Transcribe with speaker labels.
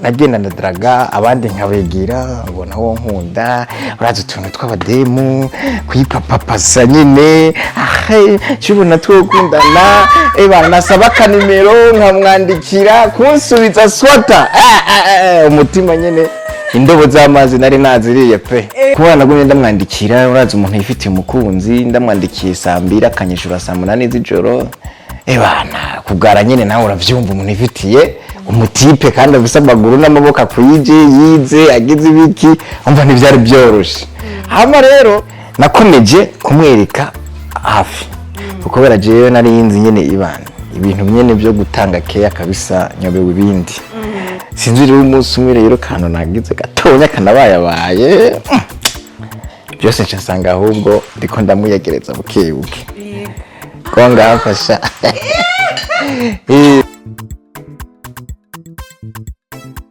Speaker 1: Nagenda ndadaraga abandi, nkabegera, mbona wo nkunda. Urazi utuntu tw'abademu, kwipapapasa nyine, ahe cubona twokundana. Eba nasaba akanimero, nkamwandikira, kunsubiza swata. Ah, ah, ah, umutima nyine, indobo z'amazi nari naziriye pe. Kuba nagumye ndamwandikira, urazi umuntu yifitiye umukunzi, ndamwandikiye saa 2, akanyishura saa 8 z'ijoro. Ebana kugara nyine, nawe uravyumva, umuntu yifitiye umutipe kandi afise amaguru n'amaboko akwije, yize, agize ibiki, umva ntivyari byoroshe. Hama rero nakomeje kumwereka hafi, kuko kubera jewe nari nzi nyene ibana ibintu nyene byo gutanga keya kabisa, nyobewe ibindi. Sinzi rero, umunsi umwe rero kantu nagize gatonya kanabayabaye byose, nca nsanga ahubwo ndiko ndamuyegereza buke buke, ko ngafasha.